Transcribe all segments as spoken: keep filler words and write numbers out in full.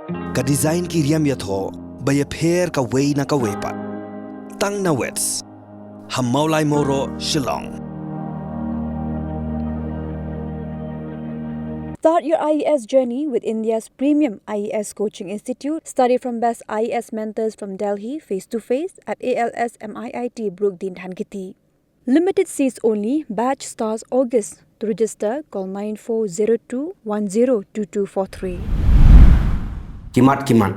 Ka design ki riam ïathoh ba ïapher kawei na kawei pat. Tang na Wits ha Mawlai Mawroh, Shillong. Start your I A S journey with India's premium I A S coaching institute. Study from best I A S mentors from Delhi, face to face at A L S M I I T Brooke Dean Dhankheti. Limited seats only. Batch starts August. To register, call nine four zero two one zero two two four three. Ki mat ki mat.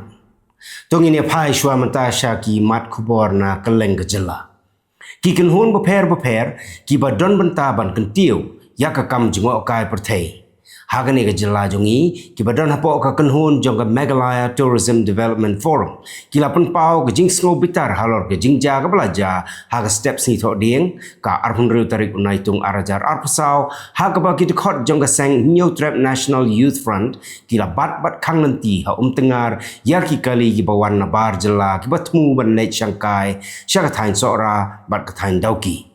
To ngin ïa phai shuwa mynta sha ki mat khubor na kylleng ka jylla. Ki kynhun bapher bapher kiba don bynta ban kyntiew ïa ka kam jngohkai pyrthei ha kane ka jylla jong ngi, kiba don hapoh ka kynhun jong ka Meghalaya Tourism Development Forum, ki la pynpaw ka jingsngew bitar halor ka jingjia kaba la jia ha ka step sngi Thohdieng, ka arphew hynriew tarik u Naitung ar hajar arphew saw, ha kaba ki dkhot jong ka seng Hynñiewtrep National Youth Front ki la bat bad khang lynti ha Umtyngngar ïa ki kali kiba wan nabar jylla kiba thmu ban leit shangkai sha ka thaiñ Sohra bad ka thaiñ Dawki.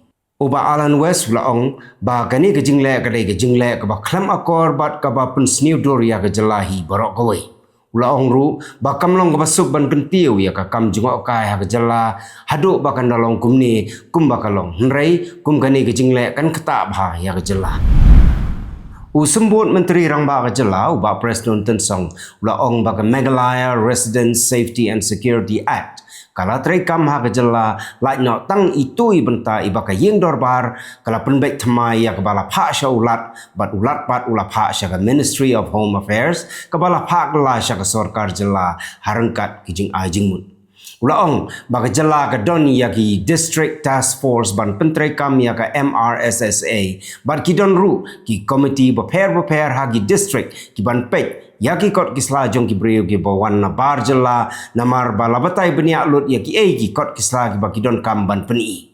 U Bah Alan West u la ong ba kane ka jingleh ka dei ka jingleh kaba khlem akor bad kaba pynsniew dur ïa ka jylla hi baroh kawei. U la ong ruh ba kam long kaba suk ban kyntiew ïa ka kam jngohkai ha ka jylla haduh ba kan da long kumne kumba ka long, hynrei kum kane ka jingleh kan ktah bha ïa ka jylla. U Symbud Myntri Rangbah ka jylla, u Bah Prestone Tynsong, u la ong ba ka Meghalaya Residents Safety and Security Act ka la treikam ha ka jylla, lait noh tang itu i bynta iba ka ïing dorbar ka la pynbeit thymmai ïa kaba la phah sha u Lat, bad u Lat pat u la phah sha ka Ministry of Home Affairs, kaba la phah kylla sha ka sorkar jylla ha ryngkat ki jingai jingmut. U la ong ba ka jylla ka don ïa ki District Task Force ban pyntreikam ïa ka M R S S A, bad ki don ruh ki komiti bapher bapher ha ki district ki ban peit ïa ki kot ki sla jong ki briew kiba wan nabar jylla, namar ba la batai bniah lut ïa kiei ki kot ki sla kiba ki donkam ban pyni.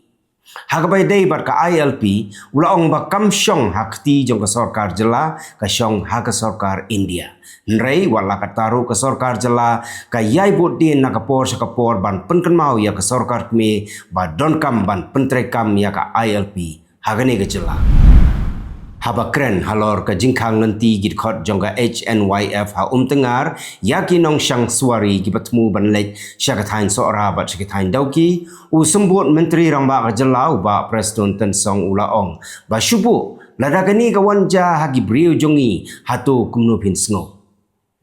Ha kaba ïadei bad ka I L P, u la ong ba kam shong ha kti jong ka sorkar jylla, ka shong ha ka sorkar India. Hynrei wat la katta ruh ka sorkar jylla ka ïai bud dien na ka por sha ka por ban pynkynmaw ïa ka sorkar kmie ba donkam ban pyntreikam ïa ka I L P ha kane ka jylla. Haba kren halor ka jingkhang lynti ki dkhot jong ka H N Y F ha Umtyngngar ïa ki nongshang suwari kiba thmu ban leit sha ka thaiñ Sohra bad sha ka thaiñ Dawki, u Symbud Myntri Rangbah ka jylla, u Bah Prestone Tynsong, u la ong ba shu buh lada kane ka wan jia ha ki briew jong ngi, hato kumno phin sngew?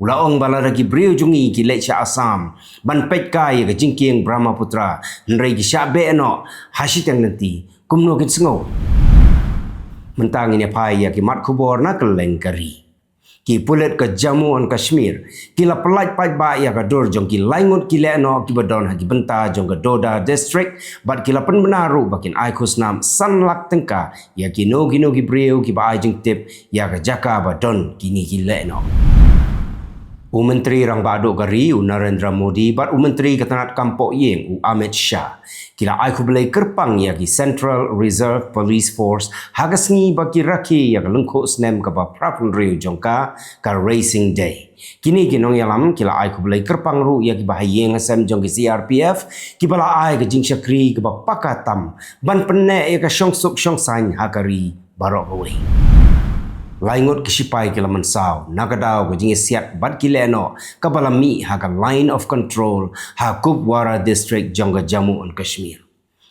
U la ong ba lada ki briew jong ngi ki leit sha Assam ban peit kai ïa ka jingkieng Brahmaputra, hynrei ki shah beh noh ha shiteng lynti, kumno kin sngew? Mynta ngin ïa phai ïa ki mat khubor na kylleng ka ri. Ki pulit ka Jammu and Kashmir ki la pyllait paidbah ïa ka dur jong ki lai ngut ki lehnoh kiba don ha ki bynta jong ka Doda District, bad ki la pynbna ruh ba kin ai khusnam san lak tyngka ïa kino kino ki briew kiba ai jingtip ïa ka jaka ba don kine ki lehnoh. U Myntri Rangbah Duh ka ri, u Narendra Modi, bad u Myntri ka tnad kam pohïing, u Amit Shah, ki la ai khublei kyrpang ïa ki Central Reserve Police Force ha ka sngi ba ki rakhe ïa ka lyngkhuh snem kaba phra phew hynriew jong ka, ka Raising Day. Kine ki nongïalam ki la ai khublei kyrpang ruh ïa kiba ha ïing ha sem jong ki C R P F, kiba la ai ka jingshakri kaba paka tam ban pynneh ïa ka shongsuk shongsaiñ ha ka ri baroh kawei. Lai ngut ki shipai ki la mynsaw na ka daw ka jingïasiat bad ki lehnoh kaba la mih ha ka Line of Control ha Kupwara District jong ka Jammu and Kashmir.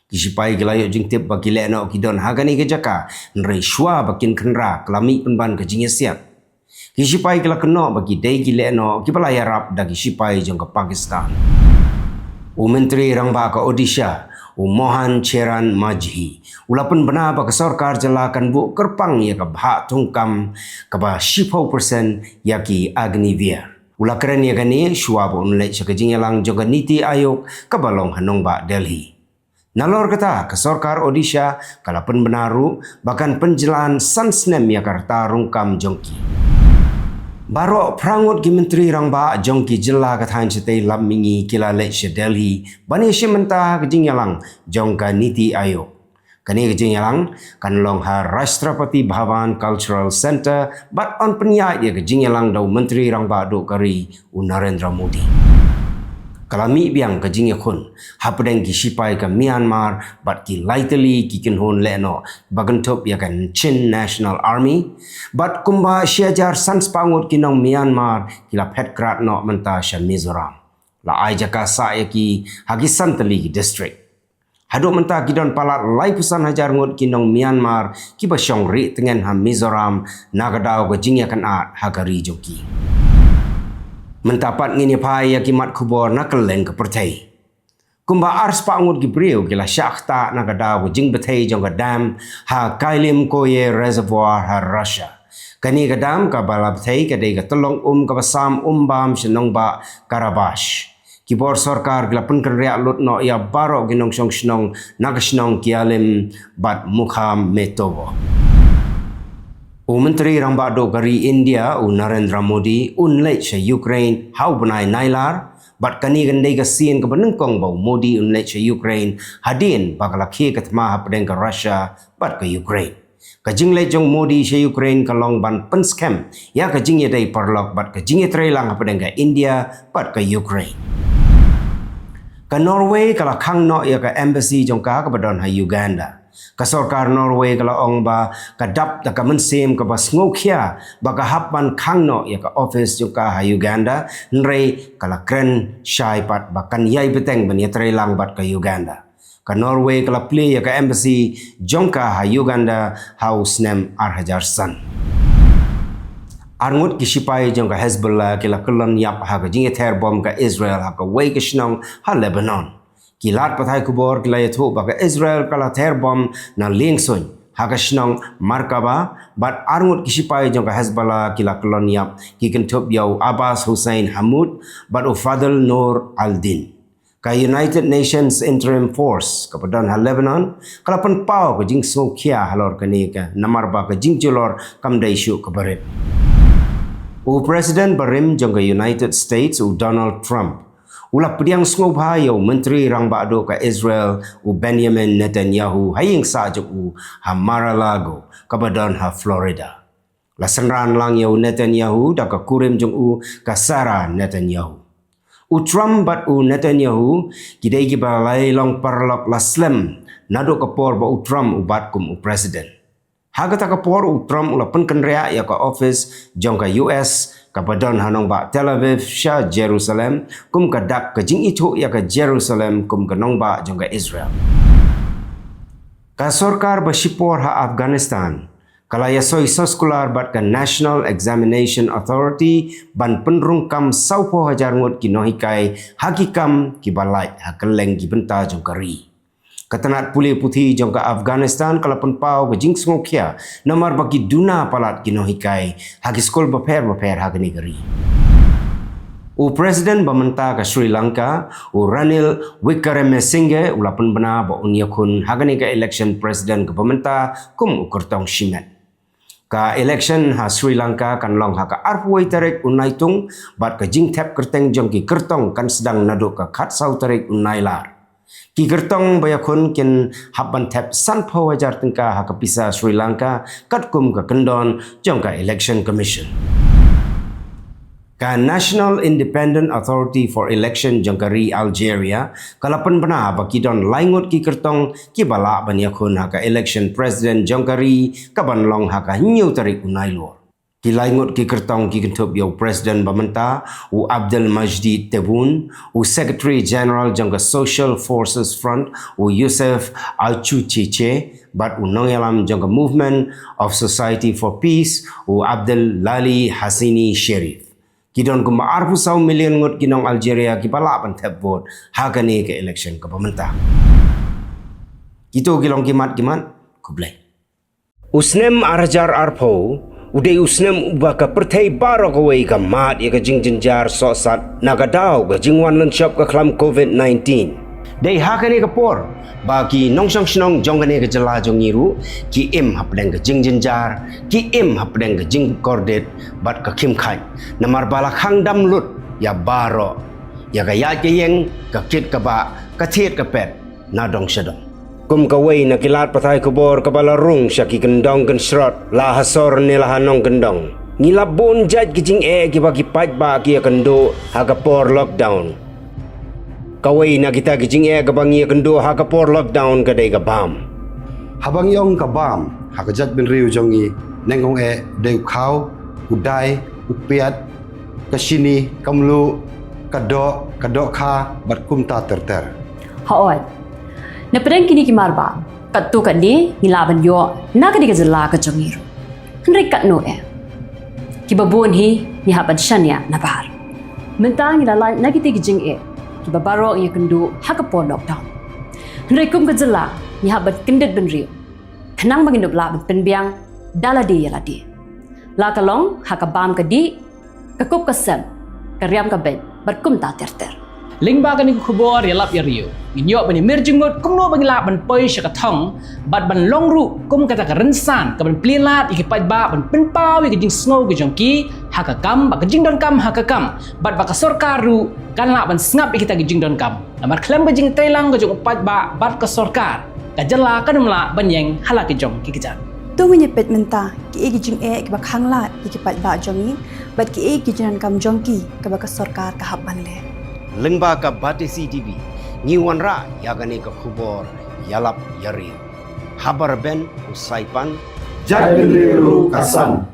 Ki shipai ki la ïoh jingtip ba ki lehnoh ki don ha kane ka jaka, hynrei shuwa ba kin kynrah ka la mih pynban ka jingïasiat. Ki shipai ki la kynnoh ba ki dei ki lehnoh kiba la ïarap da ki shipai jong ka Pakistan. U Myntri Rangbah ka Odisha, u Mohan Charan Majhi, u la pynbna ba ka sorkar jylla kan buh kyrpang ïa ka bhah thungkam kaba shiphew percent ïa ki Agniveer. U la kren ïa kane shuwa ba un leit sha ka jingïalang jong ka Niti Aayog kaba long ha nongbah Delhi. Nalor kata, ka sorkar Odisha ka la pynbna ruh ba kan pynjlan san snem ïa ka rta rung kam jong ki. Baroh phra ngut ki Myntri Rangbah jong ki jylla ka thaiñ shatei lam mihngi ki la leit sha Delhi ban ïashim bynta ha ka jingïalang jong ka Niti Aayog. Kane ka jingïalang kan long ha Rashtrapati Bhavan Cultural Centre bad yn pynïaid ïa ka jingïalang da u Myntri Rangbah Duh ka ri, u Narendra Modi. Ka la mih biang ka jingïakhun hapdeng ki shipai ka Myanmar bad ki lai tylli ki kynhun lehnoh ba kynthup ïa ka Chin National Army bad kumba shi hajar san spah ngut ki nong Myanmar ki la phet krad noh mynta sha Mizoram. La ai jaka sah ïa ki ha ki san tylli ki district. Haduh mynta ki don palat laiphew san hajar ngut ki nong Myanmar kiba shong rieh tngen ha Mizoram na ka daw ka jingïakynad ha ka ri jong ki. Mynta pat ngin ïa phai ïa ki mat khubor na kylleng ka pyrthei. Kumba ar spah ngut ki briew ki la shah ktah na ka daw ka jingbthei jong ka dam ha Kylyamkoye Reservoir ha Russia. Kane ka dam kaba la bthei ka dei ka tyllong um kaba sam um bam sha nongbah Karabash. Ki bor sorkar ki la pynkynriah lut noh ïa baroh ki nongshong shnong na ka shnong Kyalym bad Mukhametovo. U Myntri Rangbah Duh ka ri India, u Narendra Modi, un leit sha Ukraine ha u bnai Nailar, bad kane kan dei ka sien kaba nyngkong ba u Modi un leit sha Ukraine hadien ba ka la khie ka thma hapdeng ka Russia bad ka Ukraine. Ka jingleit jong Modi sha Ukraine ka long ban pynskhem ïa ka jingïadei paralok bad ka jingïatreilang hapdeng ka India bad ka Ukraine. Ka Norway ka la khang noh ïa ka embassy jong ka kaba don ha Uganda. Ka sorkar Norway ka la ong ba ka dap da ka mynsiem kaba sngewkhia ba ka hap ban khang noh ïa ka office jong ka ha Uganda, hynrei ka la kren shai pat ba kan ïai bteng ban ïatreilang bad ka Uganda. Ka Norway ka la plie ïa ka embassy jong ka ha Uganda ha u snem ar hajar san. Ar ngut ki shipai jong ka Hezbollah ki la kyllon ïap ha ka jingïather bom ka Israel ha kawei ka shnong ha Lebanon. Ki lad pathai khubor ki la ïathuh ba ka Israel ka la ther bom na lieng suiñ ha ka shnong Markaba, bad ar ngut ki shipai jong ka Hezbollah ki la kyllon ïap, ki kynthup ïa u Abbas Hussein Hammoud bad u Fadel Nour al-Din. Ka United Nations Interim Force kaba don ha Lebanon ka la pynpaw ka jingsngewkhia halor kane ka namar ba ka jingjulor kam dei shuh kaba rit. U President barim jong ka United States, u Donald Trump, u la pdiang sngewbha ïa u Myntri Rangbah Duh ka Israel, u Benjamin Netanyahu, ha ïing sah jong u ha Mar-a-Lago kaba don ha Florida. La synran lang ïa u Netanyahu da ka kurim jong u, ka Sarah Netanyahu. U Trump bad u Netanyahu ki dei kiba la ïai long paralok la slem naduh ka por ba u Trump u bat kum u president. Ha kata ka por u Trump u la pynkynriah ïa ka office jong ka U S kaba don ha nongbah Tel Aviv sha Jerusalem, kum ka dak ka jingithuh ïa ka Jerusalem kum ka nongbah jong ka Israel. Ka sorkar ba shipor ha Afghanistan ka la ïasoi soskular bad ka National Examination Authority ban pynrung kam sawphew hajar ngut ki nonghikai ha ki kam kiba lait ha kylleng ki bynta jong ka ri. Ka tnat pule puthi jong ka Afghanistan ka la pynpaw ka jingsngewkhia namar ba ki duna palat ki nonghikai ha ki skul bapher bapher ha kane ka ri. U President ba mynta ka Sri Lanka, u Ranil Wickremesinghe, u la pynbna ba un ïakhun ha kane ka election President kaba mynta kum u kyrtong shimet. Ka election ha Sri Lanka kan long ha ka arphew wei tarik u Naitung, bad ka jingthep kyrteng jong ki kyrtong kan sdang naduh ka khatsaw tarik u Nailar. Ki kyrtong ba ïakhun kin hap ban thep sanphew hajar tyngka ha ka pisa Sri Lanka, katkum ka kyndon jong ka Election Commission. Ka National Independent Authority for Election jong ka ri Algeria ka la pynbna ba ki don lai ngut ki kyrtong kiba lah ban ïakhun ha ka election president jong ka ri kaban long ha ka hynñiew tarik u Nailur. Ki lai ngut ki kyrtong ki kynthup ïa u president ba mynta, u Abdel Majdi Tebboune, u Secretary General jong ka Social Forces Front, u Youssef Achoutcheche, bad u nongïalam jong ka Movement of Society for Peace, u Abdel Lali Hassini Cherif. Ki don kumba arphew saw million ngut ki nong Algeria kiba lah ban thep vote ha kane ka election kaba mynta. Kito ki long ki mat ki mat, khublei. U snem ar hajar arphew u dei u snem uba ka pyrthei baroh kawei ka mad ïa ka jingjynjar sohsat na ka daw ka jingwan lynshop ka khlam covid nineteen. Dei ha kane ka por ba ki nongshong shnong jong kane ka jylla jong ngi ruh ki im hapdeng ka jingjynjar, ki im hapdeng ka jingkordit bad ka khim khait, namar ba la khang dam lut ïa baroh, ïa ka ïaid ka ïeng, ka kit ka bah, ka thied ka pet, na dong sha dong. Kum kawei na ki lad pathai khubor kaba la rung sha ki kyndong kynshrot, la ha sor ne la ha nongkyndong, ngi la bun jait ki jingeh kiba ki paidbah ki ïakynduh ha ka por lockdown. Kawei na kita ki jingeh kaba ngi ïakynduh ha ka por lockdown ka dei ka bam. Haba ngi ong ka bam ha ka jaitbynriew jong ngi, nyngkong eh dei u khaw, u dai, u piat, ka shini, ka mluh, ka doh, ka dohkha bad kumta ter ter. Hooid. Na pdeng kine ki marbam, katto katne ngi lah ban ïoh na kane ka jylla ka jong ngi ruh. Hynrei katno eh? Kiba bun hi ngi hap ban shaniah nabar. Mynta ngi la lait na kita ki jingeh kiba baroh ngi ïakynduh ha ka por lockdown. Hynrei kum ka jylla ngi hap ban kyndit bynriew khnang ba ngin ym lah ban pynbiang da lade ïa lade, la ka long ha ka bam ka dih, ka kup ka sem, ka riam ka beit bad kumta ter ter. Lyngba kane ka khubor ïalap ïariew, ngin ïoh ban ïamir jingmut kumno ba ngin lah ban poi sha ka thong bad ban long ruh kum kata ka rynsan kaban plie lad ïa ki paidbah ban pynpaw ïa ka jingsngew ka jong ki ha ka kam, bad ka jingdonkam ha ka kam, bad ba ka sorkar ruh kan lah ban sngap ïa kita ki jingdonkam. Namar khlem ka jingtreilang ka jong u paidbah bad ka sorkar, ka jylla kan ym lah ban ïeng ha la ki jong ki kjat. To ngin ïa peit mynta kiei ki jingeh kiba khang lad ïa ki paidbah jong ngi bad kiei ki jingdonkam jong ki kaba ka sorkar ka hap ban leh. Lyngba ka Batesi TV ngi wanrah ïa kane ka khubor ïalap ïariew. Haba rben u Saipan, jaitbynriew ruh ka san.